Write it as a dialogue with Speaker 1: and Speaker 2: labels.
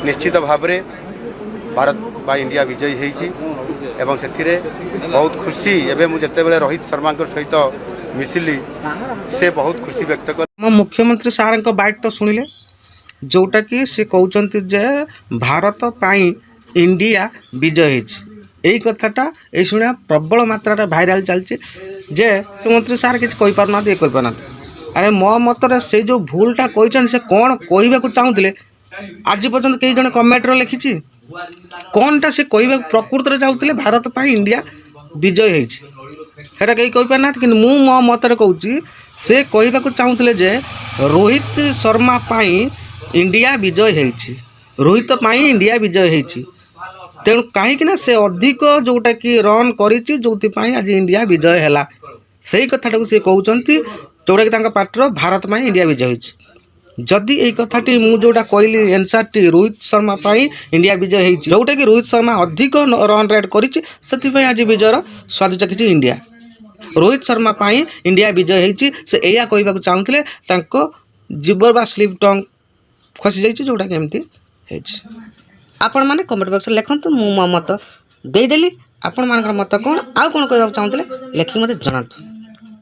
Speaker 1: ନିଶ୍ଚିତ ଭାବରେ ଭାରତ ବା ଇଣ୍ଡିଆ ବିଜୟୀ ହେଇଛି ଏବଂ ସେଥିରେ ବହୁତ ଖୁସି। ଏବେ ମୁଁ ଯେତେବେଳେ ରୋହିତ ଶର୍ମାଙ୍କ ସହିତ ମିଶିଲି, ସେ ବହୁତ ଖୁସି ବ୍ୟକ୍ତ କଲେ।
Speaker 2: ଆମ ମୁଖ୍ୟମନ୍ତ୍ରୀ ସାର୍ଙ୍କ ବାଇଟ୍ ତ ଶୁଣିଲେ, ଯେଉଁଟାକି ସେ କହୁଛନ୍ତି ଯେ ଭାରତ ପାଇଁ ଇଣ୍ଡିଆ ବିଜୟ ହେଇଛି। ଏଇ କଥାଟା ଏଇ ଶୁଣିବା ପ୍ରବଳ ମାତ୍ରାରେ ଭାଇରାଲ୍ ଚାଲିଛି ଯେ ମୁଖ୍ୟମନ୍ତ୍ରୀ ସାର୍ କିଛି କହିପାରୁନାହାନ୍ତି, ଇଏ କରିପାରୁନାହାନ୍ତି। ଆରେ, ମୋ ମତରେ ସେଇ ଯେଉଁ ଭୁଲଟା କହିଛନ୍ତି, ସେ କ'ଣ କହିବାକୁ ଚାହୁଁଥିଲେ, ଆଜି ପର୍ଯ୍ୟନ୍ତ କେହି ଜଣେ କମେଣ୍ଟରେ ଲେଖିଛି କ'ଣଟା ସେ କହିବାକୁ ପ୍ରକୃତରେ ଚାହୁଁଥିଲେ? ଭାରତ ପାଇଁ ଇଣ୍ଡିଆ ବିଜୟ ହେଇଛି, ସେଇଟା କେହି କହିପାରୁନାହାନ୍ତି। କିନ୍ତୁ ମୁଁ ମୋ ମତରେ କହୁଛି, ସେ କହିବାକୁ ଚାହୁଁଥିଲେ ଯେ ରୋହିତ ଶର୍ମା ପାଇଁ ଇଣ୍ଡିଆ ବିଜୟ ହେଇଛି, ରୋହିତ ପାଇଁ ଇଣ୍ଡିଆ ବିଜୟ ହେଇଛି। ତେଣୁ କାହିଁକି ନା ସେ ଅଧିକ ଯେଉଁଟାକି ରନ୍ କରିଛି, ଯେଉଁଥିପାଇଁ ଆଜି ଇଣ୍ଡିଆ ବିଜୟ ହେଲା, ସେଇ କଥାଟାକୁ ସେ କହୁଛନ୍ତି, ଯେଉଁଟାକି ତାଙ୍କ ପାଟିର ଭାରତ ପାଇଁ ଇଣ୍ଡିଆ ବିଜୟ ହେଇଛି। ଯଦି ଏଇ କଥାଟି ମୁଁ ଯେଉଁଟା କହିଲି ଏନ୍ସାରଟି, ରୋହିତ ଶର୍ମା ପାଇଁ ଇଣ୍ଡିଆ ବିଜୟ ହେଇଛି, ଯେଉଁଟାକି ରୋହିତ ଶର୍ମା ଅଧିକ ରନ୍ ରେଟ୍ କରିଛି, ସେଥିପାଇଁ ଆଜି ବିଜୟର ସ୍ୱାଦ ଚାଖିଛି ଇଣ୍ଡିଆ, ରୋହିତ ଶର୍ମା ପାଇଁ ଇଣ୍ଡିଆ ବିଜୟ ହେଇଛି, ସେ ଏଇଆ କହିବାକୁ ଚାହୁଁଥିଲେ। ତାଙ୍କ ଜିଭ ବା ସ୍ଲିପ୍ ଟଙ୍ଗ ଖସିଯାଇଛି, ଯେଉଁଟାକି ଏମିତି ହେଇଛି। ଆପଣମାନେ କମେଣ୍ଟ ବକ୍ସରେ ଲେଖନ୍ତୁ। ମୁଁ ମୋ ମତ ଦେଇଦେଲି। ଆପଣମାନଙ୍କର ମତ କ'ଣ, ଆଉ କ'ଣ କହିବାକୁ ଚାହୁଁଥିଲେ, ଲେଖିକି ମୋତେ ଜଣାନ୍ତୁ।